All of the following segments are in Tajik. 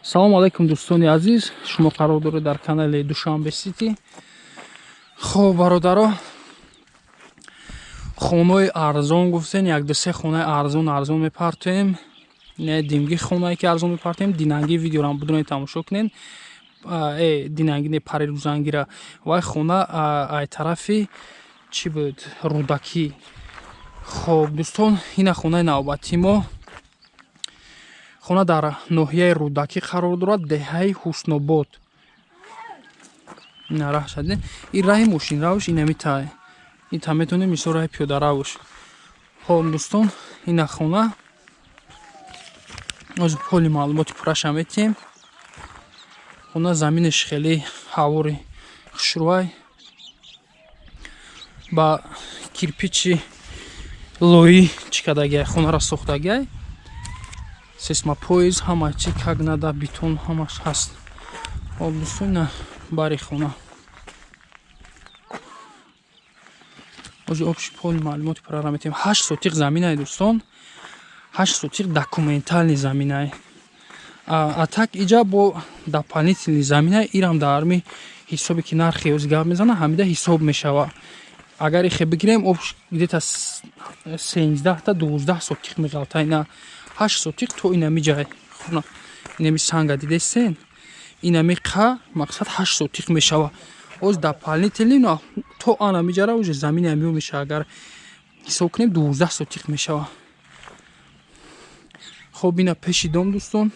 Салом алейкум дӯстони азиз, шумо қарор доред дар канали Душанбе Сити. Хоб бародаро, хонаи арзон гуфтен, як ду се хонаи арзон мепартоем. Не димги хонае ки арзон мепартоем, динанги видеорам будунед тамошо кунед. Динанги не парирӯзангира. Вай хона ай тарафи чӣ буд? Рӯдакӣ. Хоб дӯстон, ина хонаи навбатии мо. Хона дар ноҳияи Рӯдакӣ қарор дорад, деҳаи Ҳуснобод. Ина раҳ шад. Ин раҳи мошинравш инами тай. Ин та метавонем мисол раҳи пиёдаравш. Хоб дӯстон, ина хона. Оз поли маълумоти пурраша метиҳем. Хона заминаш хеле ҳавори хушрӯай. Ба кирпичи лоӣ чӣ кардагиай, хонаро сохтагиай. Сейсмопоезд, ҳама чи как нада, бетон ҳамаш ҳаст. Хоб дӯстон, ина бари хона. Ози общий поли маълумоти пуррара метиҳем. 8 сотиқ заминай дӯстон. 8 сотиқ документальный заминай. А так иҷа бо дополнительный заминай, ирам дар арми ҳисобе ки нархи ози гап мезана, ҳамида ҳисоб мешава. Агар ихе бигирем, общ где-то 13 та 12 сотиқ меғалта. Ина 8 сотиқ то инами ҷай. Хона инами санга дидесен, инами қа мақсад 8 сотиқ мешава. Оз дополнительный то анами ҷара уже замини амио мешава. Агар ҳисоб кунем 12 сотиқ мешава. Хоб ина пеши дом дӯстон.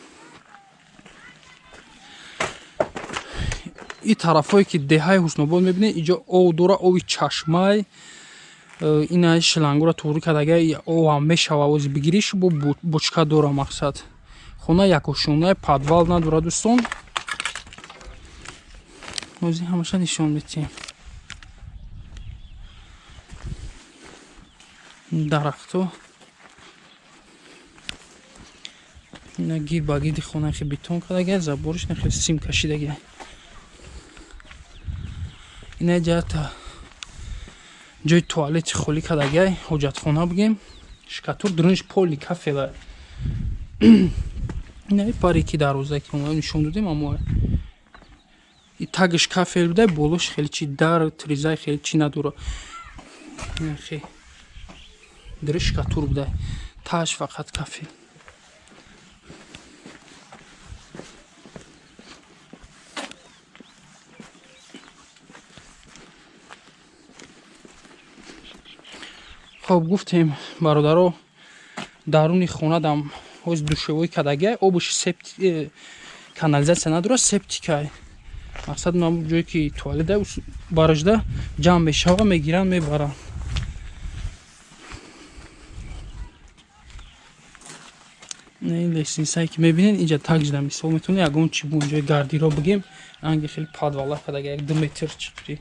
И тарафҳое ки деҳаи Ҳуснобод мебинед, инҷо ов дора, ови чашмай. Ина шлангура туғрӣ кардагай, овам мешава, ози бигириш бо бочка дора мақсад. Хона якошонаи, подвал надора дӯстон. Ози ҳамаша нишон метиҳем. Дарахто. Ина гир ба гирди хона хе бетон кардагай, забориш на хе сим кашидагай. Ина ҷата ҷои туалети холӣ кардагай, ҳоҷатхона бигем. Шкатур дуруниш поли кафела. Ина паре ки дарвозае ки нишон додем, аммо и тагиш кафел буда, болош хеле чи дар тризай хеле чи надора. Хе дуриш шкатур буда, тааш фақат кафел. Хоб гуфтем бародаро, даруни хонадам ҳоз душевой кардагиай, обуш септи канализатсия надора, септикай. Мақсад нам ҷое ки туалет баражда ҷамъ мешава, мегиранд, мебаранд. Ин лестницае ки мебинед, инҷа такжда мисол метавонед ягон чи бу ҷои гардиро бигем, ранги хеле подвала кардагиай, 1-2 метр чиқри.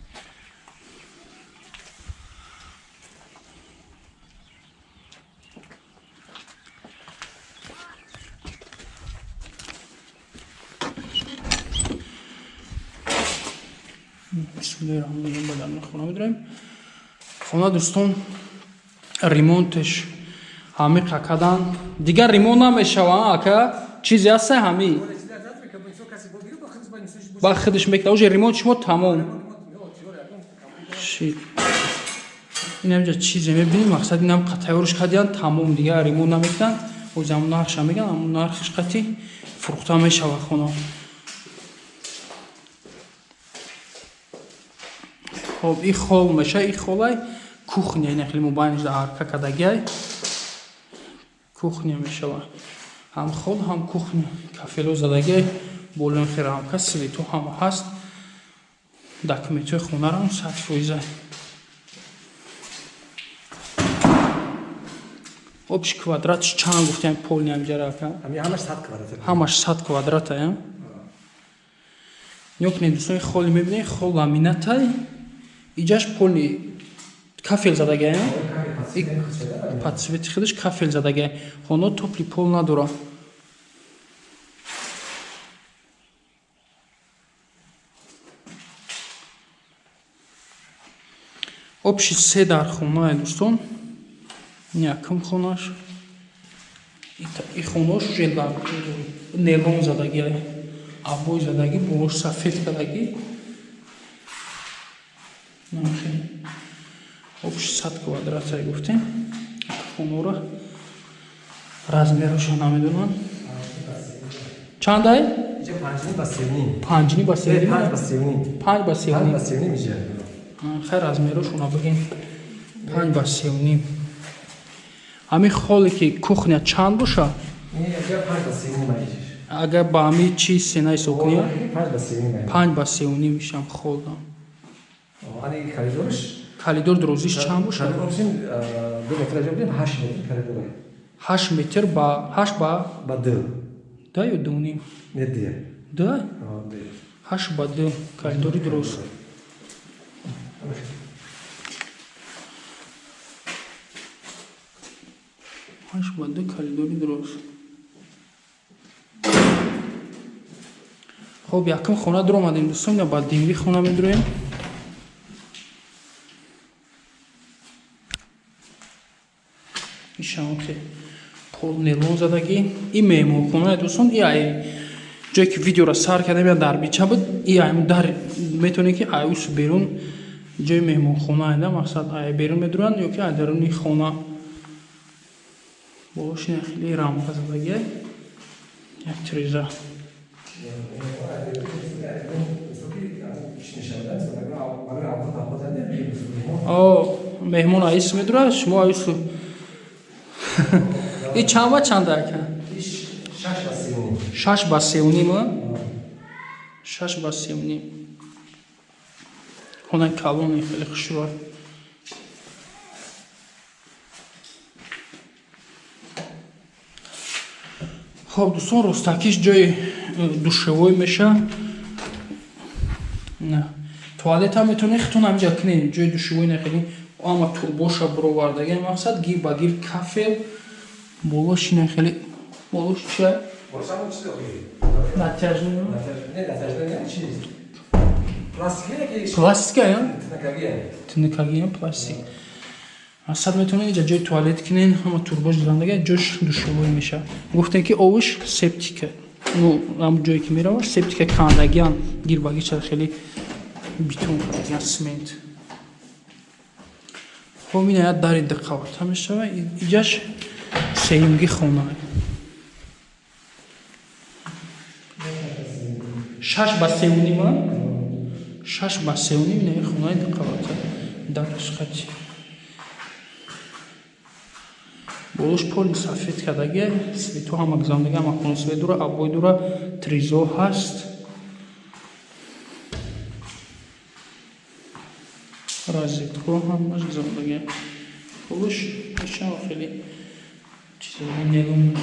Бисмиллоҳир-раҳмонир-раҳим. Хона медорем. Хона дӯстон ремонтш ҳамиқа кардан. Дигар ремонт намешава, ака? Чизе ҳаста ҳами? Ба худаш мекунад. Уже ремонт шумо тамом. Инамҷа чизе мебинем, мақсад инам тайёрш кардиян, тамом, дигар ремонт намекунанд. Оз ҳамон нархша меган, ҳамон нархш қати фурӯхта мешава хона. Хоб, и хол меша, и холай кухня, ина хеле мобайниш да арка кардагиай. Кухня мешава. Ҳам хол, ҳам кухня. Кафело задагиай, болои хера ҳам свето ҳам ҳаст. Документҳои хонарам 100%. Общий квадратш чанд гуфтем полни ҳамҷара ака? Ҳамаш 100 квадрат. Ҳамаш 100 квадрат ая. Нигоҳ кунед дӯстони, холи мебинед, хол ламинатай. Иҷаш полни кафел задагиай. Под цвети худаш кафел задагиай. Хона топли пол надора. Общий се дар хонае дӯстон. Якум хонаш. И хонааш уже нейлон задагиай. Обой задагӣ, болош сафед кардагӣ. Общий 100 квадрат ай гуфтем. Хонора размероша намедонам. Чандай? 5 ба 3.5. 5 ба 3.5. 5 ба 3.5. 5 ба 3.5. 5 ба 3.5 иҷа. Хай размерошона бигем. 5 ба 3.5. Ҳамин холе ки кухня чанд боша? 5 ба 3.5 иҷа. Агар ба ҳамин чи сена ҳисоб кунем? 5 ба 3.5. 5 ба 3.5 мешам холдам. Ани коридорш? Коридор дурозиш чанд боша? Коридорш 2 метр ҷо будем, 8 метр коридор. 8 метр ба 8 ба 2. 2 ё 2.5? Не, 2. 2? 2. 8 ба 2 коридори дуруст. 8 ба 2 коридори дуруст. Хоб, якум хона дуромадем дӯстон, ба димви хона медуроем. Ишам ки пол нелон задагӣ. Ин меҳмонхонаи дӯстон, и ай ҷое ки видеоро сар кардем, я дар бича буд, и ай дар метавонед ки ай ус берун ҷои меҳмонхона да, мақсад ай берун медуранд ё ки ай даруни хона. Болошина хеле рамка задагӣ, як треза. О, меҳмон айс медурад, шумо айс. И чанд ба чанд ака? 6 ба 3.5. 6 ба 3.5? 6 ба 3.5. Хонаи калони хеле хушрӯ. Хоб дӯстон, ростакиш ҷои душевой меша. Туалет ҳам метавонед хитон ҳаминҷа кунед, ҷои душевой нахелӣ, ама турбоша бировардаги, мақсад гир ба гир кафел, болош нахелӣ, болош чия? Натяжный. Не, натяжный не, чиз. Пластик. Пластика, я? Тинакаги, пластик. Асад метавонед инҷа ҷои туалет кунед, ҳама турбош зирандаги, ҷош душевой меша. Гуфтем ки овуш септика. Ну, ҳам ҷое ки мераваш септика кандагиан, гир ба гир хеле бетон кардагиан, смент. Хоб, ина як дари диққавата мешава, иҷаш сеюмги хона. 6 ба 3.5, 6 ба 3.5 ина хонаи диққавата. Дараш хати. Болош поли сафед кардаги, свету ҳама гузарондаги, ҳама хона свет дура, обой дура, тризо ҳаст. Розетко ҳамаш гузарондаги. Болош ишам хеле чизҳои нелон.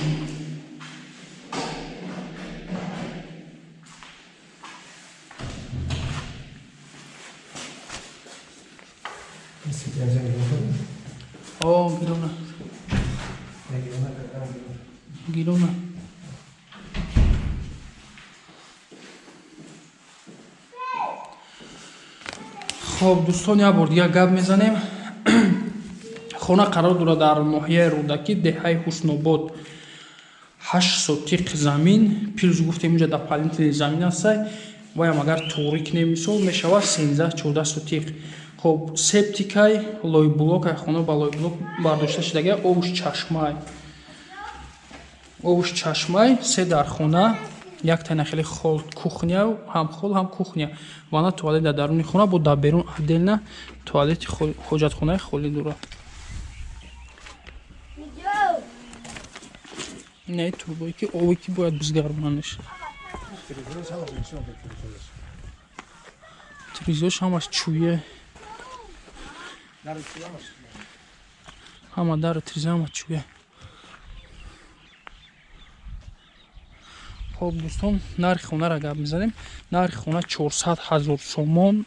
О, гирона. Гирона. Хоб дӯстон, як бор дигар гап мезанем. Хона қарор дорад дар ноҳияи Рӯдакӣ, деҳаи Ҳуснобод. 8 сотиқ замин, плюс гуфтем инҷа дополнительный замин ҳастай. Ваям агар туғрӣ кунем мисол мешавад 13-14 сотиқ. Хоб, септикай, лойблок, ай хона ба лойблок бардошта шудагӣ, овуш чашмай. Овуш чашмай, 3 дар хона, як тана хеле хол кухня, ҳам хол ҳам кухня. Вана туалет дар даруни хона, бо дар берун отдельно туалети ҳоҷатхонаи холӣ дорад. Не, турбое ки ове ки бояд бизгарбонанеш. Тризош ҳамаш чӯе. Ҳама дару триза ҳама чӯе. Хоб дӯстон, нархи хонаро гап мезанем. Нархи хона 400 000 сомон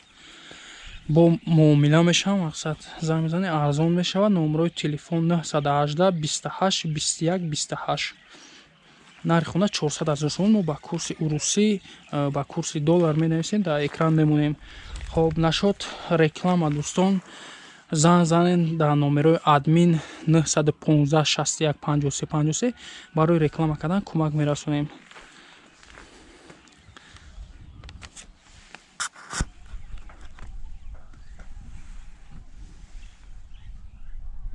бо муомила мешавад, мақсад занг мезанед, арзон мешавад. Номерои телефон 918 28 21 28. Нархи хона 400 000 сомон. Мо ба курси урусӣ, ба курси доллар менависем, дар экран мемонем. Хоб, нашод реклама дӯстон, занг занед дар номерои админ 915 61 53 53 барои реклама кардан кӯмак мерасонем.